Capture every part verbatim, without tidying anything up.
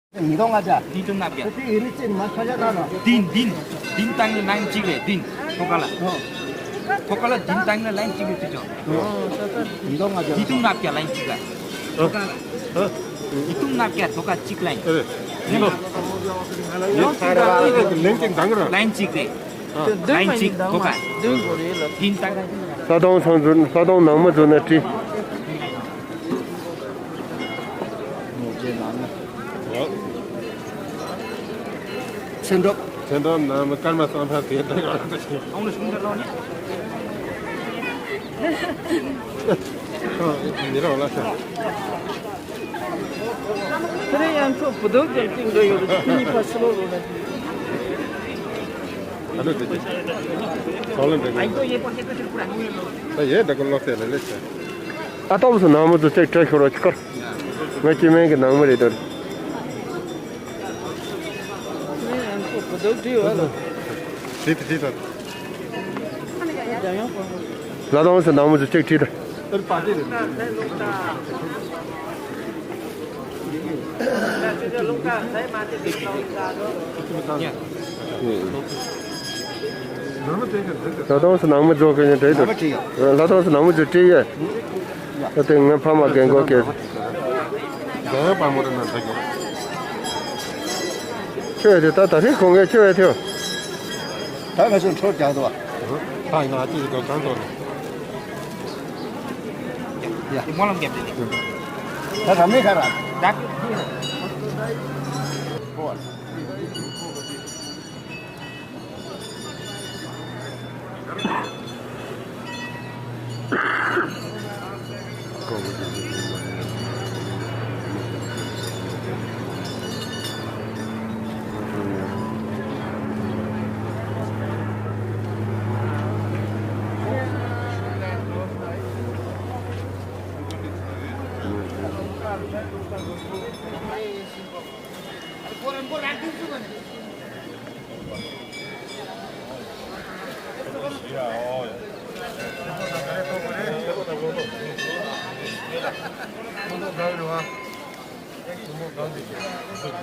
ཉིས་སྟོང་ལྔ་བརྒྱ། ཉིས་སྟོང་ལྔ་བརྒྱ། དེ་ཡིན་ནི་ཅི་ནི་མ་ཆ་ཆ་ད་ན། འདིན་འདིན། འདིན་བཏང་ནི་ལན་གཅིག་རེད་འདིན། ཐོ་ཀ་ལ། ཨོ། ཐོ་ཀ་ལ་འདིན་བཏང་ནི་ལན་གཅིག་རེད་དེ་ཅོ། ཨོ། ཉིས་སྟོང་ལྔ་བརྒྱ། ཉིས་སྟོང་ལྔ་བརྒྱ་ལན་གཅིག་ལ། ཐོ་ཀ་ལ། ཉིས་སྟོང་ལྔ་བརྒྱ་ཐོ་ཀ་གཅིག་ལན། ཨེ་རེད། ཉིས་སྟོང་། ལན་གཅིག་འདང་ར། ལན་གཅིག་རེད། ལན་གཅིག་ཐོ་ཀ། འདིན་བཏང་། ལྷ་དང་ཚང་ཚོ་ལྷ་དང་ནང་མི་ཚོ་ནས་བྲིས། མཚན་སྒྲུབ། མཚན་སྒྲུབ་ནང་མི་སྐར་མ་བསམ་འཕེལ་དེ་འདྲ་ཡོད་རེད། མི་རོ་ལ་ཤ། ཁྱེད་རང་ཡང་ཚོ་བུ་དོག་ཀྱང་ཏིང་འདྲ་ཡོད་རེད། ཁྱེད་གཉིས་ཕ་སི་ལོ་ལོ་ནས། ཨ་ནུ་དེ་ཅི། སོ་ལོ་འདྲ་གི། ད་ཡེ་འདྲ་གི་ལོ་སེ་ལེ་ལེ་ཤ། ཨ་ཏོབ་སུ་ནང་མི་ཚོ་ཅིག་བྲོས་ཤོར་བ་ཅིག་ཁར། ང་སྐྱེ་དམན་གྱི་ནང་མི་རེད་དོ། ཁྲིད་ཁྲིད། ལ་དྭགས་སུ་ནང་མི་ཚོ་ཅིག་ཁྲིད། ལ་དྭགས་སུ་ནང་མི་ཚོ་གི་ནི་བྲོས་དོ། ལ་དྭགས་སུ་ནང་མི་ཚོ་ཁྲིད་ཡོད། ད་དེ་ངའི་ཕ་མ་རྒན་གོག་གིས། རྒྱལ་བ་དཔལ་མོ་རེད་ན་འདྲ་གི། ཁྱོད་དེ་ད་ད་རེས་ཁོང་གིས་ཁྱོད་དེ། ད་ང་ཚོ་འཕྲོར་རྒྱག་འདུག་བ། ད་ཡིན་ན་ཅི་ཞིག་གང་ཐོག་ནས། ཡ། ཡ། སྨོན་ལམ་རྒྱབ་དེ། ད་ར་མེ་ཁ་ར། ད།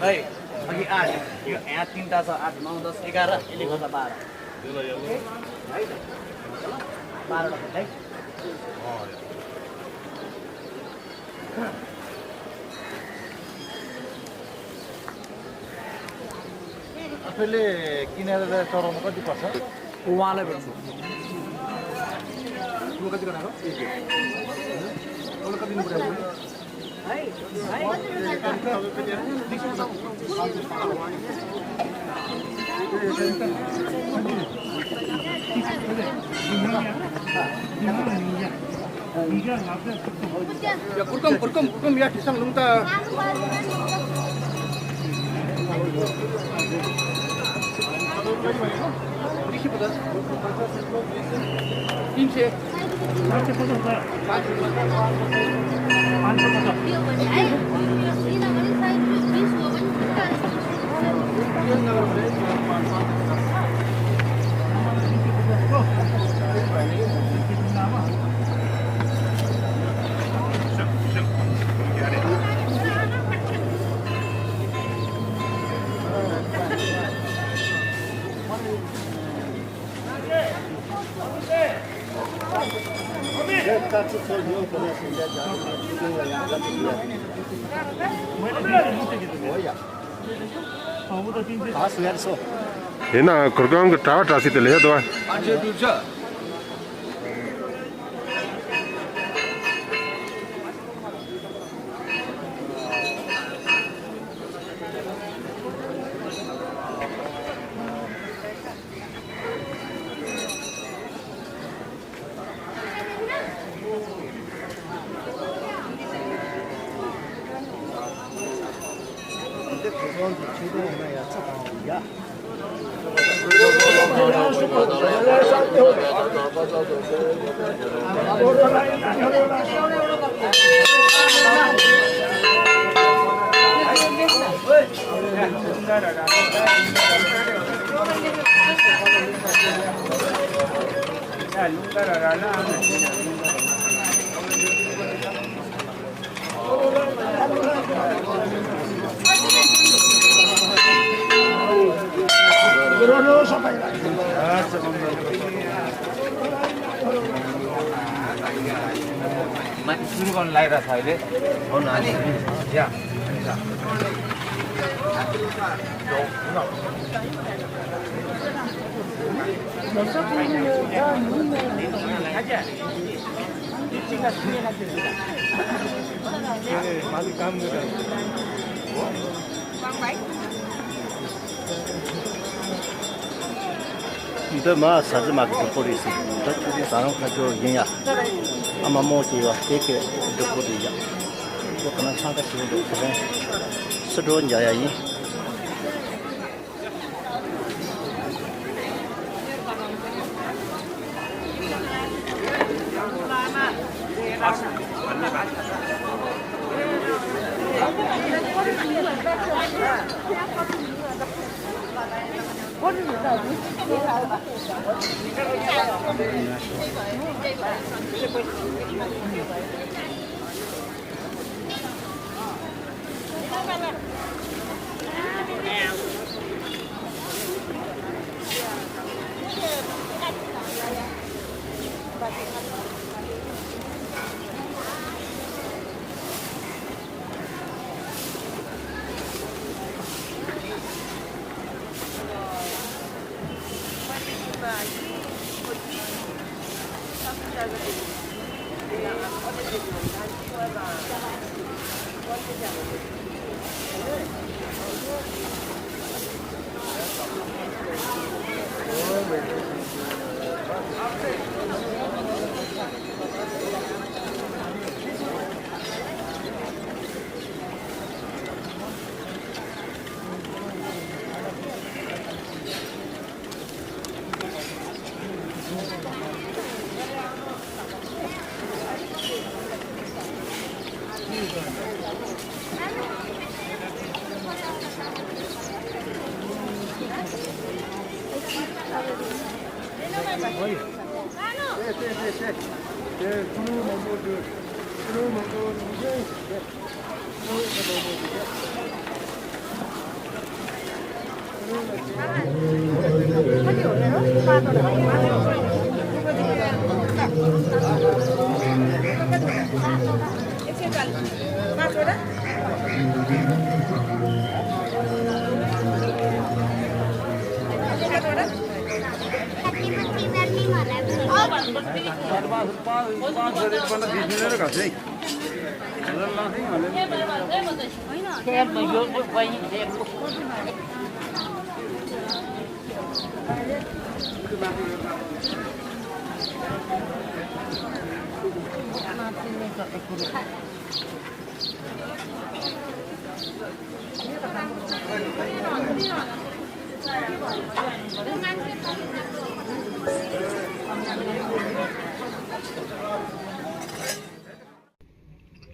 भाइ, अघि आठ, यो यहाँ तिनवटा छ, आठ, नौ, दस, एघार, यसले गर्दा बाह्र। है त? बाह्रवटा भाइ। आफैले किनेर चढाउनु कति पर्छ? उहाँलाई भन्नु। तिम्रो कति गराएको? एक। अरू कति लिनु पर्यो? या, कुर्कुम, कुर्कुम, कुर्कुम, या, ठिसङ लुङ त। तिन सय। ཡིན་ན་གུར་ཁང་གི་གྲྭ་བ་གྲྭ་སྲིད་དེ་ལས་དོ། सुरु गर्नलाई र छ अहिले। हो न, अनि, या। འདི་མ་ཟ་ཟི་མ་གི་སྒྲུབ་པོ་རེད་ཟེར། ད་ཆུ་ཚོད་ད་རུང་ཁ་ཆོ་ཡིན་ཡ། ཨ་མ་མོ་སྐྱེས་པ་དེ་གི་སྒྲུབ་པོ་རེད་ཡ། ཁྱོད་ཁོ་ན་ཆང་ཁ་ཞིག་འདུག་ཟེར། སི་འགྲོ་འཇའ་ཡ་ཡིན།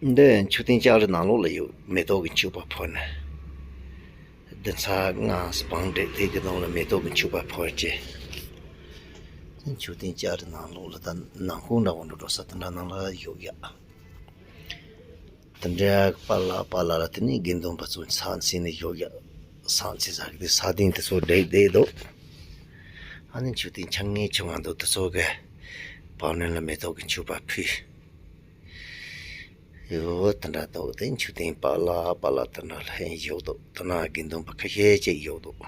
འདི་མཆོད་རྟེན་ལྕགས་རི་ནང་ལོགས་ལ་ཡོད། མེ་ཏོག་གི་མཆོད་པ་ཕོར་ནི། འདི་ཚར་ལྔ་སྤང་འདྲེ་དེ་གི་ནང་ལ་མེ་ཏོག་གི་མཆོད་པ་ཕོར་ཅེ། མཆོད་རྟེན་ལྕགས་རི་ནང་ལོགས་ལ་ད་ནང་ཁོངས་འདྲ་བོ་འགྲོ་འགྲོ་ས་དེ་འདྲ་ནང་ལ་ཡོད་ཡ། དེ་འདྲ་པཱ་ལགས་པཱ་ལགས་ལ་དེ་ནས་དགེ་འདུན་པ་ཚོ་ས་འཚིག་ནས་ཡོད་ཡ། ས་འཚིག་ཟ་གི་དེ་ས་སྟེང་དེ་ཚོ་བསྒྲིགས་བསྡད་འདུག་ཨ་ནི་མཆོད་རྟེན་ཆང་ངེ་ཆུང་བ་འདུག་དེ་ཚོ་གི་བར་སྣོན་ལ་མེ་ཏོག་གི་མཆོད་པ་ཕུལ། ཡོད་དེ་འདྲ་འདུག་དེ་མཆོད་རྟེན་པཱ་ལགས་པཱ་ལགས་དེ་འདྲ་ལྷན་ཡོད་འདུག་དེ་ན་དགེ་འདུན་པ་ཁ་ཤས་ཅིག་ཡོད་འདུག་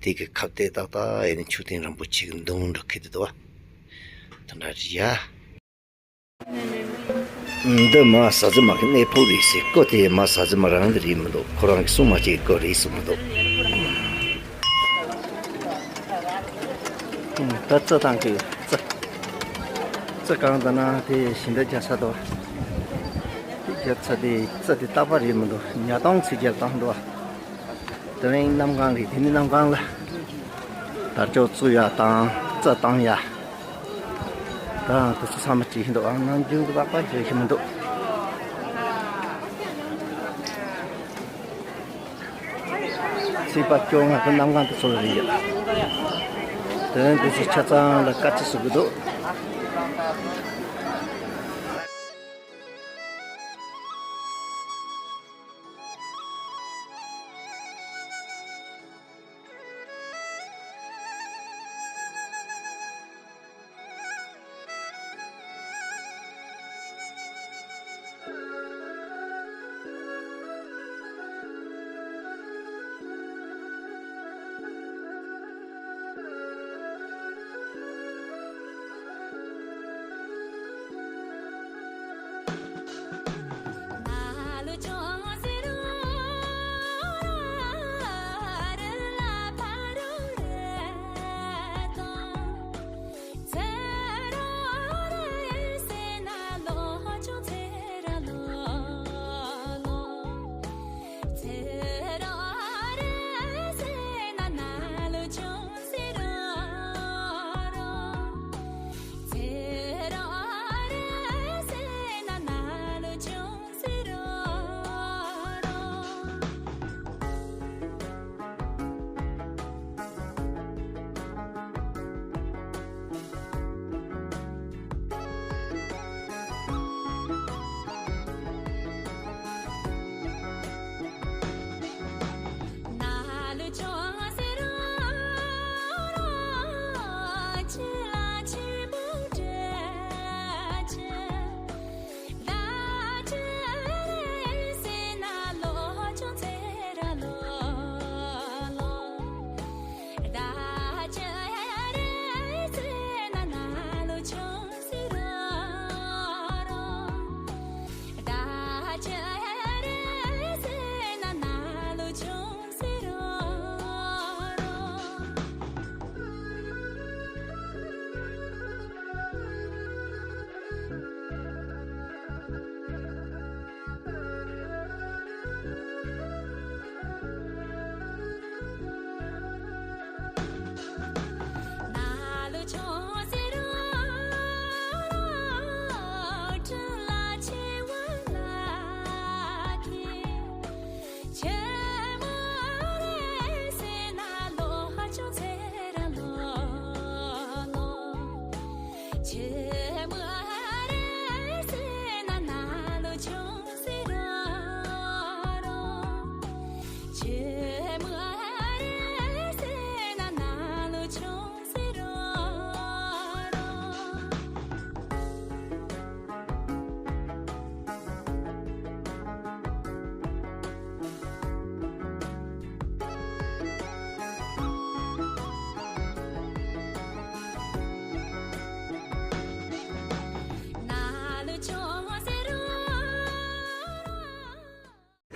དེ་གི་ཁ་གཏད་ཏག་ཏག་ཡིན་ན་མཆོད་རྟེན་རིན་པོ་ཆེ་གི་མདུང་འདྲ་འཁྱེར་དེ་འདུག་བ། དེ་འདྲ་རེད་ཡ། འདི་མ་ཟ་ཟི་མ་གི་གནས་ཕུག་རེད་ཟེར། སྐུ་དེ་མ་ཟ་ཟི་མ་རང་གི་རེད་མི་འདུག་ཁོ་རང་གི་སྲུང་མ་ཅིག་སྐུ་རེད་གསུངས་མི་འདུག་ད་རྩི་དང་གི་རྩི། རྩི་གང་དང་ན་དེ་ཞིང་འདི་རྒྱ་ས་དོ། དེ་རྒྱ་ས་དེ་རྩི་དེ་རྟག་པ་རེད་མི་འདུག་ཉ་སྟོང་ཚིག་རྒྱབ་བཏང་འདུག་དེ་རིང་གནམ་གང་རེད། དེ་ནི་གནམ་གང་ལ། དར་ལྕོག་བཙུགས་ཡ་དང་རྩི་བཏང་ཡ། ད་དེ་ཚོ་ཚང་མ་བྲིས་ཤིང་འདུག་ཨ་ནམ་རྒྱུན་གྱི་པགས་པ་ཞེ་ཤི་མི་འདུག་ཚེས་པ་བཅོ་ལྔ་གི་གནམ་གང་དུ་ཚོགས་རེད། དེ་རིང་དེ་ཚོ་ཆ་ཚང་ལ་དཀའ་ཚེགས་སུ་གི་འདུག་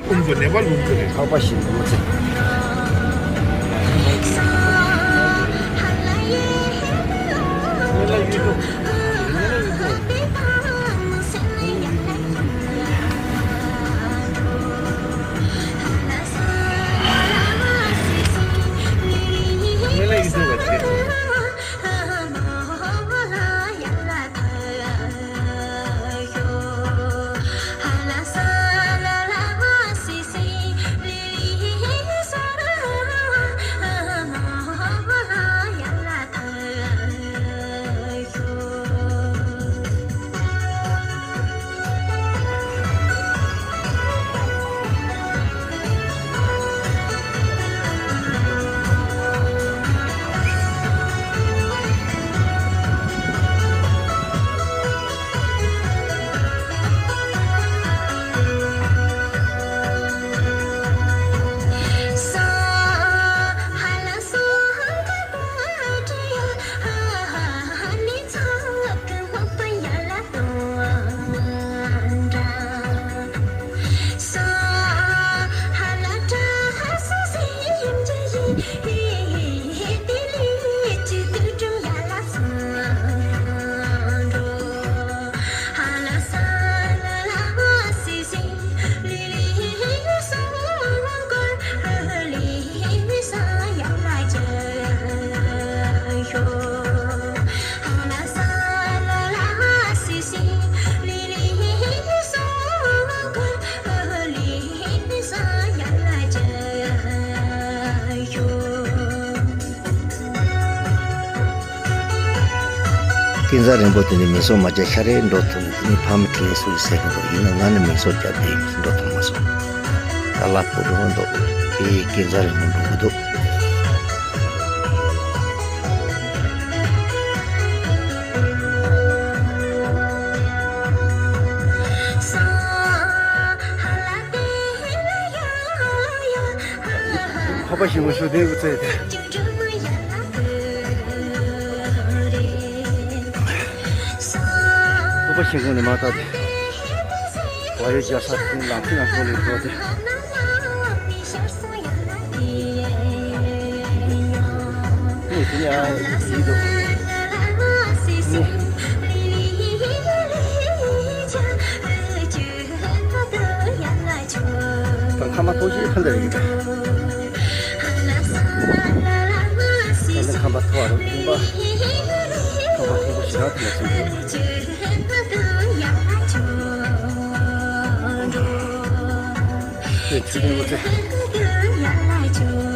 ཀུན་ཏུ་ནེ་པ་ལུང་ཁུལ་རེད། འཕགས་པ་ཞིག་ཡོད་ཚེ། ཀུན་བཟང་རིང་པོ་དེ་ནི་མིང་སྲུང་མ་བྱས་ཤ་རེ་འགྲོ་ཐུབ་ནི་དེ་ནི་ཕ་མ་དྲིན་ལན་གསོ་ཟེར་གི་འདུག་ཡིན་ན་ང་ནི་མིང་སྲུང་བརྒྱབ་བསྡད་ཡིན་འགྲོ་ཐུབ་མ་སོང་། ད་ལ་ཕོ་འགྲོ་འདུག་དེ་ཀུན་བཟང་རིང་པོ་འགྲོ་གི་འདུག་ཁ་པ་ཞིག་མ་ཞུ་དེ་གི་ཚེ་དེ། ཁ་པ་ཞིག་གོ་ནས་མ་ཐག་དེ། བ་ཡོད་རྒྱ་ས་དེ་ལམ་ཁྱི་ང་ཁོ་ལས་འགྲོ་དེ། ནས་དེ་ནས་ཨ་ཡིན་འདུག་ནས། ཁམས་པ་མཐོང་ཆེན་ཐོན་འདི་རེད་ཀྱི། ད་ནི་ཁམས་པ་མཐོ་བ་རུ་ཁམས་པ། ཁམས་པ་མཐོ་པོ་ཞེ་དྲག་ཐོན་པ་ཞིག་འདུག་དེ་ཆུ་ལྡན་པོ་ཚེ།